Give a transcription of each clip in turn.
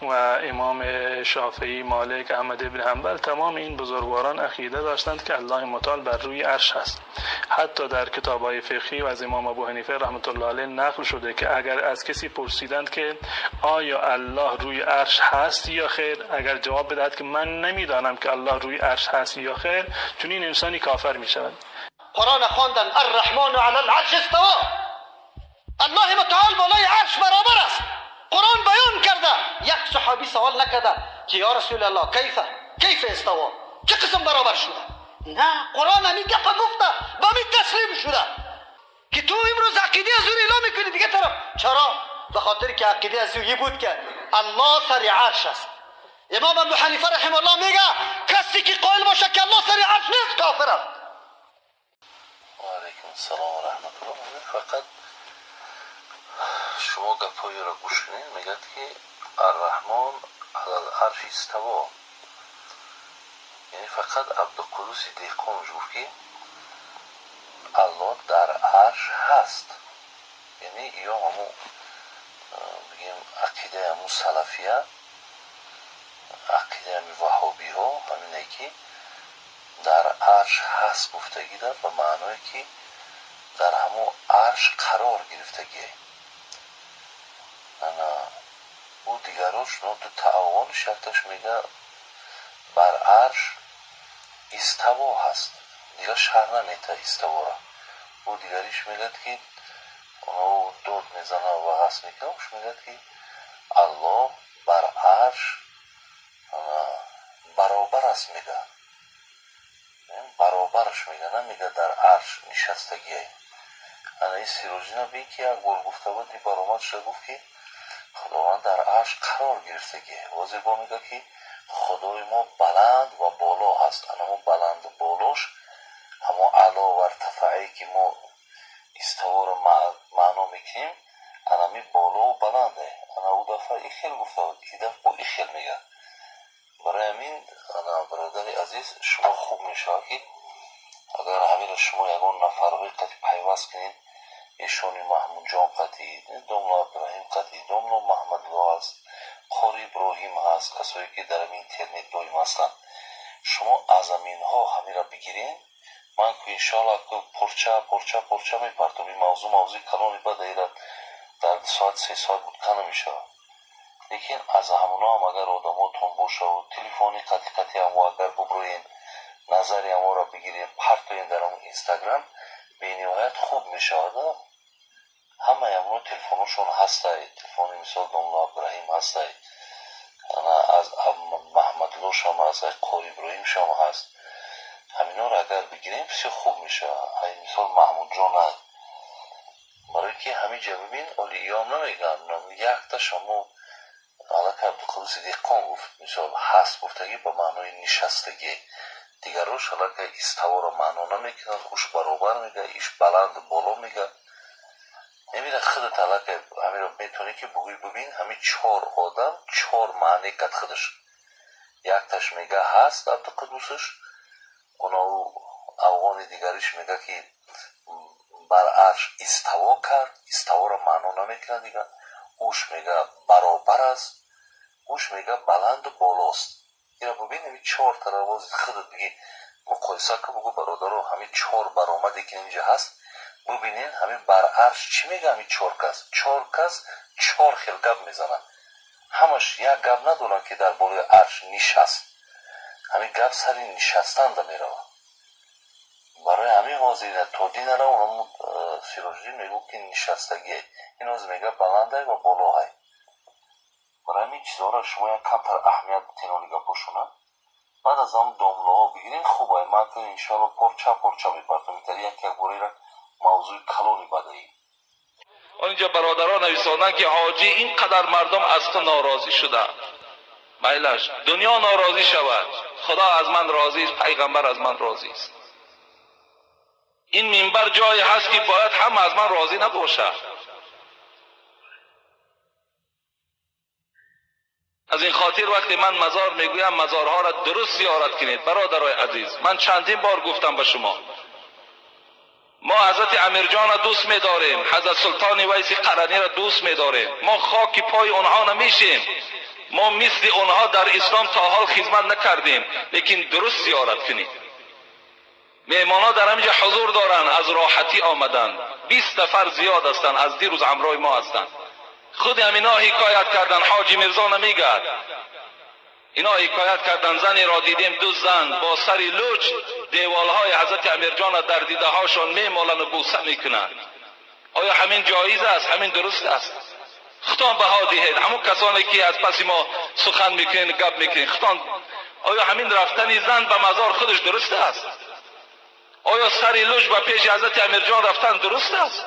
و امام شافعی، مالک، احمد بن حنبل، تمام این بزرگواران عقیده داشتند که الله متعال بر روی عرش هست. حتی در کتاب‌های فقهی و از امام ابو حنیفه رحمت الله علیه نقل شده که اگر از کسی پرسیدند که آیا الله روی عرش هست یا خیر، اگر جواب بدهد که من نمیدانم که الله روی عرش هست یا خیر، چون این انسانی کافر می شود. قرآن خواندن الرحمن علی العرش استوا، الله متعال بالای عرش برابر است. قرآن بیان کرده. یک صحابی سوال نکرده که یا رسول الله کیف کیف استوا، چه قسم برابر شده؟ نه، قرآن همی گپ گفته، به همی تسلیم شده که تو امروز عقیده از او اعلام میکنی دیگه طرف. چرا؟ به خاطر که عقیده از او بود که الله سر عرش است. امام ابو حنیفه رحمه الله میگه کسی که قائل باشه که الله سر عرش نیست کافر است. و علیکم السلام و رحمت الله. فقط شما گپایی را گوش کنید، میگد که الرحمن علی العرش استوا، یعنی فقط عبدالقدوس دهقانش گفت که الله در عرش هست. یعنی یا همو بگیم عقیده همو سلفیه، عقیده همی وهابی ها همینه که در عرش هست گفتگی در به معنای که در همو عرش قرار گرفتگیه. ана ӯ дигарош ду таавонш якташ мега бар арш иставо ҳаст, дигар шарҳ намета иставора. Ӯ дигариш мегӯяд ки ӯ дод мезана ва ғасб мекунад, уш мегӯяд ки Аллоҳ бар арш баробар аст, мега баробараш мега, намега дар арш нишастагие. Ана ин Сироҷина бин ки як бор гуфта буд, ин баромад шуда гуфт ки Худованд дар арш қарор гирифтагӣ. Ҳозир бо мега ки Худои мо баланд ва боло ҳаст. Анамо баланду болош ҳамо ало вартафаъе ки мо истоворо маъно мекунем, анами болову баланде. Ана ӯ дафъа и хел гуфта буд, и дафъ бо и хел мега. Барои ҳамин, ана бародари азиз, шумо хуб мешавад ки агар ҳаминро шумо ягон нафарҳои қати пайваст кунед, эшони Маҳмудҷон қатӣ, домло Абдураҳим қатӣ, домло Маҳмадло ҳаст, Қори Иброҳим ҳаст, касое ки дар ҳамин интернет доим ҳастанд, шумо аз аминҳо ҳаминро бигиред. Ман ку иншоалло ку порча порча порча мепартом. Ин мавзӯъ мавзӯи калони бадаира дар 2 соат 3 соат будка намешавад. Лекин аз ҳамоно ҳам агар одамотон бошаву телефони қатӣ қатӣ ҳамо агар буброен, назари ҳаморо бигирем, партоен дар ҳамон Инстаграм, бениҳоят хуб мешавад. Ҳамаи ҳамоно телефоношон ҳастай, телефони мисол домло Абдураҳим ҳастай, аз Маҳмадлошам ҳаст, Қори Иброҳимшам ҳаст. Ҳаминҳоро агар бигирем, бисёр хуб мешавад. Ай мисол Маҳмудҷон аст, барое ки ҳамин ҷа бибин, оли иём намегӯянд, якта шамо аллакай Абдуқудуси Деҳқон гуфт, мисол ҳаст гуфтагӣ ба маънои нишастагӣ. Дигарош аллакай иставоро маъно намекунанд, уш баробар мега, иш баланду боло мега. Намира худат аллакай ҳамиро метавонӣ ки бугӯй: бибин, ҳамин чор одам чор маъне кард худаш. Якташ мега ҳаст Абдуқудусаш, оно афғони дигариш мега ки бар арш иставо кард, иставоро маъно намекунад дигар. Уш мега баробар аст, уш мега баланду болост. Ира бибин, ҳамин чор таравози худат биги, муқоиса ку, бугӯ: бародаро, ҳамин чор баромаде ки инҷа ҳаст, бубинен, ҳамин бар арш чӣ мега? Ҳамин чор кас, чор кас чор хел гап мезананд, ҳамаш як гап надоранд ки дар болои арш нишаст. Ҳамин гап сари нишастанда меравад. Барои ҳамин ҳозир то динара онамо Сироҷиддин мегӯ ки нишастагие, ин ҳозир мега баландай ва болоҳай. Барои ҳамин чизҳоро шумо як камтар аҳамият битенони гапошона. Баъд аз он домлоҳо бигирем, хубай. Ман ки иншоалло порча порча мепартом, итари як як бораира мавзӯи калони бадаӣ. Онҷо бародарон нависонданд ки ҳоҷӣ, ин қадар мардум аз ту норозӣ шуданд. Майлаш, дунё норозӣ шавад, Худо аз ман розист, пайғамбар аз ман розист. Ин минбар ҷое ҳаст ки бояд ҳама аз ман розӣ набошад. Аз ин хотир вақте ман мазор мегӯям, мазорҳоро дуруст зиёрат кунед, бародарои азиз. Ман чандин бор гуфтам ба шумо, мо ҳазрати Амирҷонро дӯст медорем, ҳазрат Султони Вайси Қараниро дӯст медорем, мо хоки пои онҳо намешем. мо мисли онҳо дар ислом то ҳол хизмат накардем, лекин дуруст зиёрат кунед. Меҳмонҳо дар ҳаминҷо ҳузур доранд, аз роҳатӣ омаданд, 20 нафар зиёд ҳастанд, аз дирӯз ҳамроҳи мо ҳастанд. Худи ҳаминҳо ҳикоят карданд, ҳоҷи Мирзо намегӯяд. Ино ҳикоят карданд, занеро дидем, ду зан бо сари луч деволҳои ҳазрати Амирҷонро дар дидаҳошон мемоланд ва бӯса мекунанд. Оё ҳамин ҷоиз аст? Ҳамин дуруст аст? Худтон баҳо диҳед. Ҳамон касоне ки аз паси мо сухан мекунед, гап мекунед, худтон оё ҳамин рафтани зан ба мазор худаш дуруст аст? Оё сари луч ба пеши ҳазрати Амирҷон рафтан дуруст аст?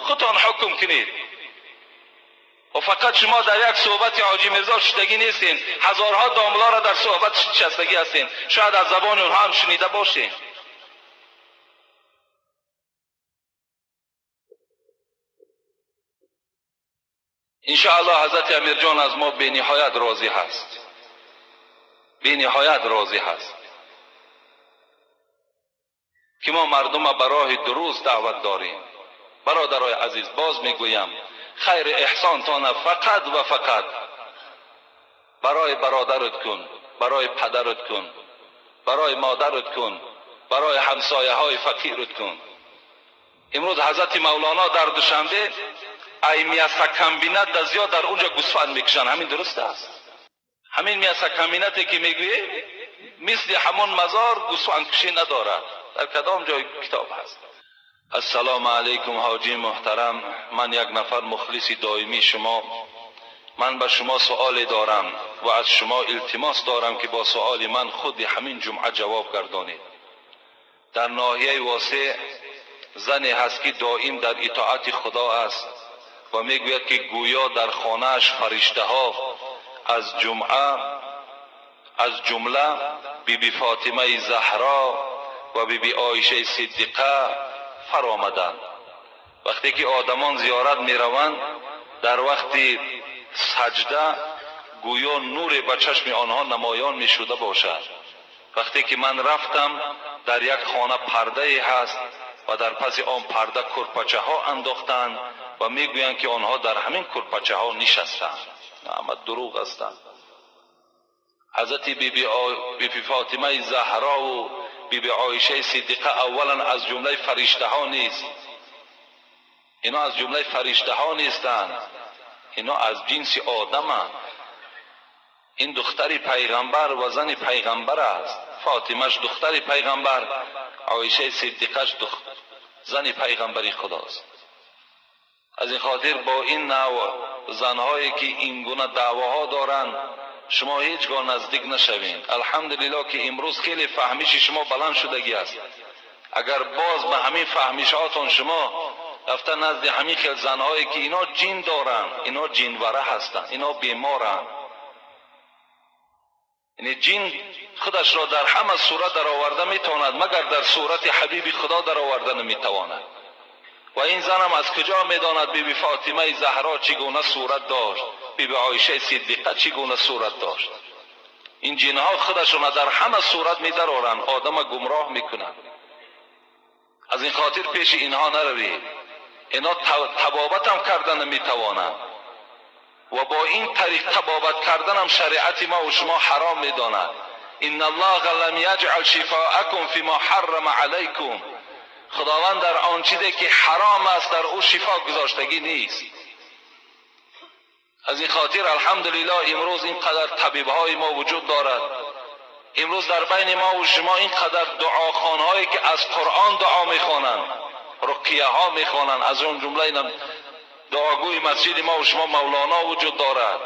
Худтон ҳукм кунед. Ва фақат шумо дар як суҳбати ҳоҷи Мирзо шиштагӣ нестед, ҳазорҳо домларо дар суҳбат нишастагӣ ҳастед, шояд аз забони онҳо ҳам шунида бошед. Иншоаллоҳ ҳазрати Амирҷон аз мо бениҳоят розӣ ҳаст, бениҳоят розӣ ҳаст ки мо мардума ба роҳи дуруст даъват дорем. Бародарои азиз, боз мегӯям, хайр эҳсонтона фақат ва фақат барои бародарат кун, барои падарат кун, барои модарат кун, барои ҳамсояҳои фақират кун. Имрӯз ҳазрати Мавлоно дар Душанбе ай мясокомбинат да зиёд дар онҷо гӯсфанд мекушанд. Ҳамин дуруст аст? Ҳамин мясокомбинате ки мегӯӣ мисли ҳамон мазор гӯсфандкушӣ надорад. Дар кадом ҷой китоб ҳаст? Ассалому алайкум ҳоҷи муҳтарам, ман як нафар мухлиси доимии шумо. Ман ба шумо суоле дорам ва аз шумо илтимос дорам ки бо суоли ман худи ҳамин ҷумъа ҷавоб гардонед. Дар ноҳияи Восеъ зане ҳаст ки доим дар итоати Худо аст ва мегӯяд ки гӯё дар хонааш фариштаҳо аз ҷумла биби Фотимаи Заҳро ва биби Оишаи Сиддиқа фаромаданд. Вақте ки одамон зиёрат мераванд, дар вақти саҷда гӯё нуре ба чашми онҳо намоён мешуда бошад. Вақте ки ман рафтам, дар як хона пардае ҳаст ва дар паси он парда курпачаҳо андохтанд ва мегӯянд ки онҳо дар ҳамин курпачаҳо нишастанд. Ҳама дурӯғ ҳастанд. Ҳазрати биби Фотимаи Заҳрову биби Оишаи Сиддиқа аввалан аз ҷумлаи фариштаҳо нест. Ино аз ҷумлаи фариштаҳо нестанд, ино аз ҷинси одаманд. Ин духтари пайғамбар ва зани пайғамбар аст. Фотимаш духтари пайғамбар, Оишаи Сиддиқаш зани пайғамбари Худост. Аз ин хотир бо ин навъ занҳое ки ин гуна даъвоҳо доранд шумо ҳеҷ гоҳ наздик нашавед. Алҳамдулиллоҳ ки имрӯз хеле фаҳмиши шумо баланд шудагӣ аст. Агар боз ба ҳамин фаҳмишҳотон шумо рафта назди ҳамин хел занҳое ки ино ҷин доранд, ино ҷинвара ҳастанд, ино беморанд, яъне ҷин худашро дар ҳама сурат дароварда метавонад, магар дар сурати ҳабиби Худо дароварда наметавонад. Ва ин занам аз куҷо медонад биби Фотимаи Заҳро чӣ гуна сурат дошт, биби Оишаи Сиддиқа чӣ гуна сурат дошт? Ин ҷинҳо худашона дар ҳама сурат медароранд, одама гумроҳ мекунанд. Аз ин хотир пеши инҳо наравед. Ино табобатам карда наметавонанд ва бо ин тариқ табобат карданам шариати мо ва шумо ҳаром медонад. Инна Аллоҳа лам яҷъал шифоакум фима ҳаррама алайкум. Худованд дар он чизе ки ҳаром аст дар ӯ шифо гузоштагӣ нест. Аз ин хотир алҳамдулиллоҳ имрӯз ин қадар табибҳои мо вуҷуд дорад. Имрӯз дар байни мо ва шумо ин қадар дуохонҳое ки аз Қуръон дуо мехонанд, руқияҳо мехонанд, аз он ҷумла инам дуогӯи масҷиди мо ва шумо Мавлоно вуҷуд дорад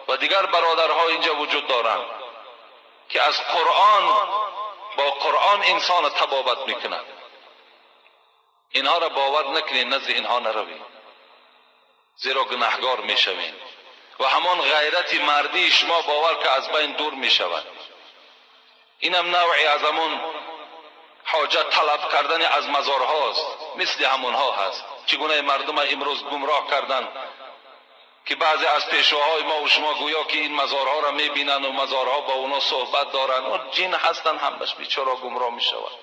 ва дигар бародарҳо инҷа вуҷуд доранд ки аз Қуръон бо Қуръон инсонро табобат мекунад. Инҳоро бовар накунед, назди инҳо наравед, зеро гунаҳгор мешавед ва ҳамон ғайрати мардии шумо бовар ки аз байн дур мешавад. Инам навъе аз ҳамон ҳоҷат талаб кардани аз мазорҳост, мисли ҳамонҳо ҳаст. Чӣ гуна мардума имрӯз гумроҳ карданд ки баъзе аз пешвоҳои мо ва шумо гӯё ки ин мазорҳоро мебинанд ва мазорҳо бо онҳо суҳбат доранд. Он ҷин ҳастанд, ҳамаш бечора гумроҳ мешавад.